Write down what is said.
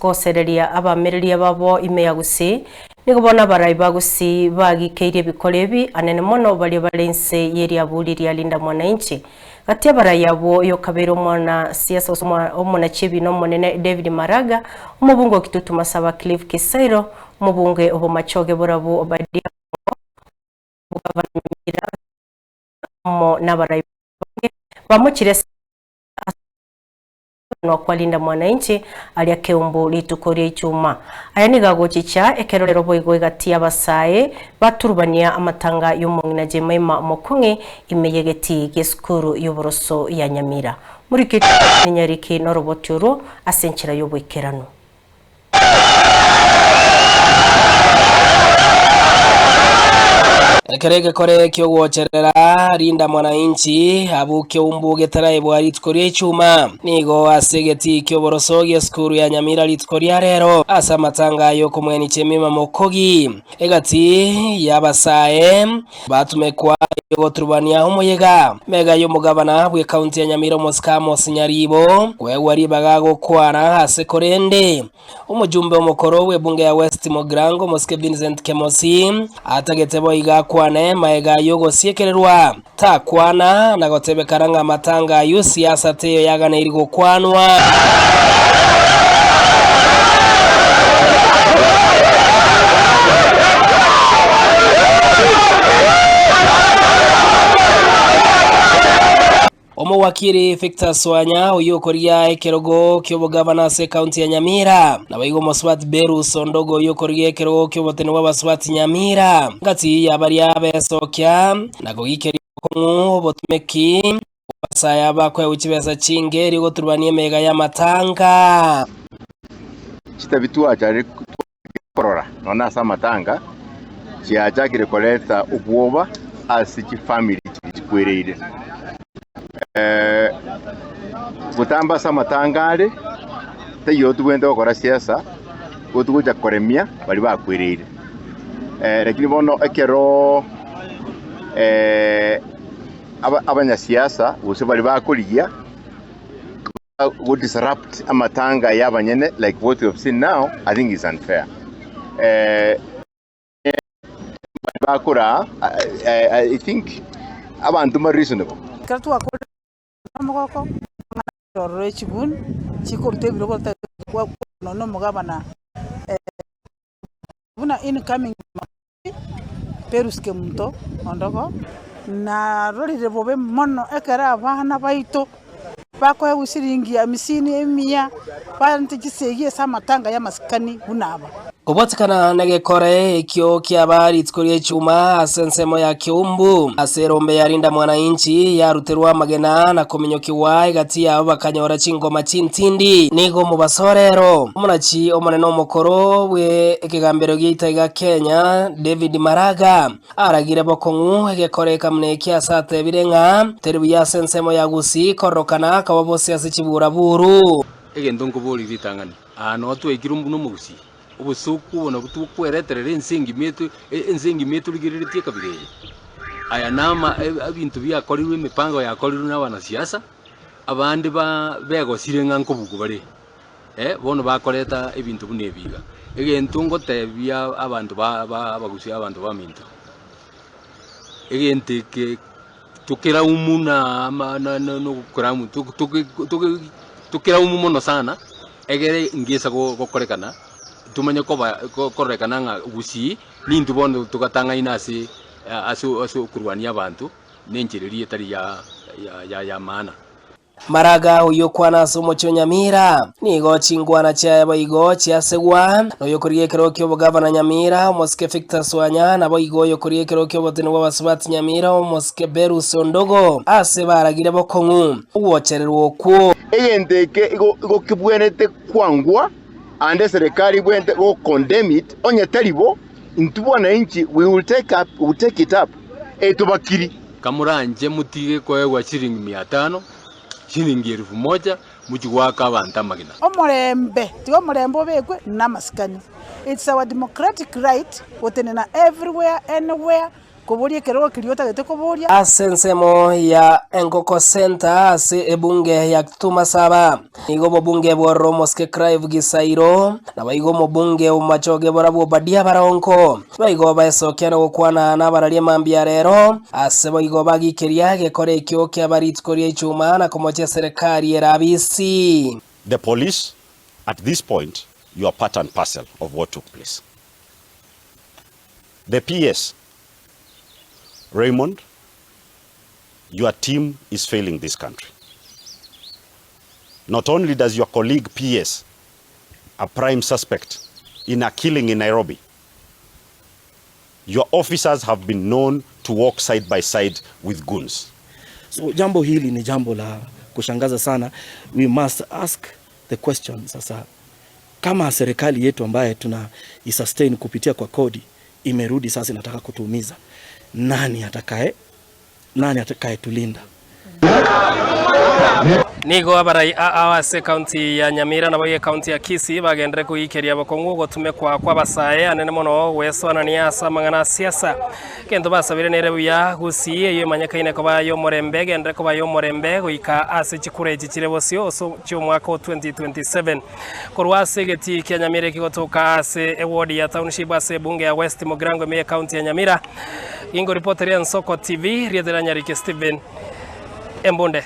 gosereria abamereria babo ime ya Gusii, nigo bono abarai ba Gusii bagikeirie ebikora ebi anene mono baria bare inse y'eriaburi ria Linda Mwananchi. Gati y'abarai abwo oyokabeire omwana siasa gose omonachi ebina omonene David Maraga, omobunge o Kitutu Masaba Cliff Kisairo, omobunge o Bomachoge Borabu Obadia Ongo, Omogavana Nyamira amo nabarai bange bamochire ase Okwanwa kwa Linda Mwananchi aria Keumbu rituko ria Ichuma. Aya nigo agochicha ekero rero boigo egati y'abasae baturubania amatanga y'omong'ina Jemima Mokong'i ime y'egetii gi'esukuru y'oboroso ya Nyamira. Morikio ninyariki noroboti orwo ase enchera y'oboikeranu. Ekero egekore ki'ogwocherera Linda Mwananchi abwo Keumbu getaraebwa rituko ria Ichuma, nigo ase egetii ki'oboroso gi'esukuru ya Nyamira rituko ria rero ase amatanga y'okomwenia Jemima Mokogi egati y'abasae batumekwa goturubania omoyega. Mega y'omogabana bw'ekaunti ya Nyamira omosike Amos Nyaribo kwegwa ribaga gokwana ase korende Omojumbe omokoro bw'ebunge ya West Mugirango omosike Vincent Kemosi atagete boigo akwane magega y'ogosiekererwa takwana na gotebekana ng'a amatanga ayio siasa teiyo yaganeiri gokwanwa. Omowakiri Victor Swanya oyio okorigia ekerogo ki'obogavana ase ekaunti ya Nyamira, naboigo omosubati Berus Ondogo oyio okorigia ekerogo ki'obotene bw'abasubati Nyamira, ngati y'abaria besokia na kogikeria obokong'u obotumeki bw'abasae aba koegwa chibesa chinge erio goturubania emeyega y'amatanga. Chitabi twachare korora nonya ase amatanga chiachakire koreta obwoba ase chifamiri chiria chikwereire. Botambe ase amatanga are, taiyo tobwenerete gokora siasa, igo togocha koremia baria bakwereire. Lakini bono ekero abanyasiasa gose baria bakorigia. Go disrupt amatanga ya abanyene like what we have seen now I think is unfair. Eh, bakora I, I think abantu mbari reasonable. Ekero twakorire omogoko, amang'ana ororo echibuni chikoruta ebirogo nonya na omogabana buna incoming Perus Kemunto Ondogo, narorire bobe mono ekero abana baito bakoegwa chiringi amisini, emia, barente chisegi ase amatanga y'amasikani buna aba. Kobwatekana negekore ekio kiaba rituko ri'echuma ase ensemo ya Kiumbu, ase erombe ya Linda Mwananchi yaruterwa amagena na kominyokigwa egati yabo bakanyora chingoma chintindi. Nigo omobaso orero omonachi omonene omokoro bwe ekegambero giaito iga Kenya David Maraga aragire bokong'u egekore ekamuna eki ase atebire ng'a teri buya ase ensemo ya Gusii kororokana akaba bose ase chiburaburu. Egento nkoboria ritang'ani, aa noo twaikire buna omogusii, obosoku obo nabwo tokwereterera ense engima eto ense engima etorigereretie ekabira eye. Aya nama ebinto biakorirwe emipango yakorirwe na abanasiasa, abande ba begosire ng'a nkobugwa bare, bono bakoreta ebinto buna ebi iga. Egento ngotebia abanto ba ba abagusii abanto baminto, egento eke tokeraumu na ama na na na ogokoramu toke toke toke tokeraumu mono sana, egere ngesa go gokorekana, tomanye koba ko kororekana ng'a gusii, nintwe bono togatang'aina ase ase ase okorwania abanto, na enchera eria etari ya ya ya ya maana. Maraga oyio okwana ase omochie o Nyamira, nigo chingwana chiaye boigo chiasegwa noyokorigia ekerogo ki'obogavana Nyamira, omosike Victor Swanya, naboigo oyokorigia ekerogo ki'oboteni bw'abasubati Nyamira, omosike Berus Ondogo, ase baragire bokong'u ogwochererwa okwo. Egento eke igo igo kebwenerete kwangwa, ande eserekari ebwenerete go condemn it, onye tari bo, intwe bwananchi we will take up, we will take it up, etobakiri. Kamoranche motige koegwa chiringi mia tano, chiringi elfu moja, mochie goaka abanto amagena. Omorembe, tiga omorembe obekwe namasikani. It's our democratic right gotenena everywhere, anywhere. Koboria ekerogo keria otagete koboria. Ase ensemo ya Engoko Centre ase ebunge ya Kitutu Masaba, nigo obobunge bwororo omosike Clive Gisairo, naboigo omobunge omomachoge borabwo Obadia Baronko, boigo baesokia na gokwana nabararia mambia rero, ase boigo bagikeria egekora ekio kiaba rituko ria Ichuma na komochia eserekari ere abisi. The police at this point you are part and parcel of what took place. The PS, Raymond, your team is failing this country. Not only does your colleague PS, a prime suspect in a killing in Nairobi, your officers have been known to walk side by side with goons. So jambo hili ni jambo la kushangaza sana. We must ask the question sasa, kama serikali yetu ambaye tuna isustain kupitia kwa kodi imerudi sasa inataka kutuumiza, nani atakaye nani atakaye tulinda? Nigo abarai aa ase ekaunti ya Nyamira naboigo ekaunti ya Kisii bagenderere koigikeria bokong'u ogotumekwa kw'abasae anene mono gwesoanania ase amang'ana a siasa. Egento basabire nere buya Gusii eyio emanyekaine koba y'omorembe egenderere koba y'omorembe goika ase chikura echi chire bosio ase chi'omwaka o 2027. Korwa ase egetii kia Nyamira ekegotoka ase eward ya Township ase ebunge ya West Mugirango ime y'ecounty ya Nyamira, Gingoripoteria Ensoko TV, rieta ria Nyariki Stephen Embunde.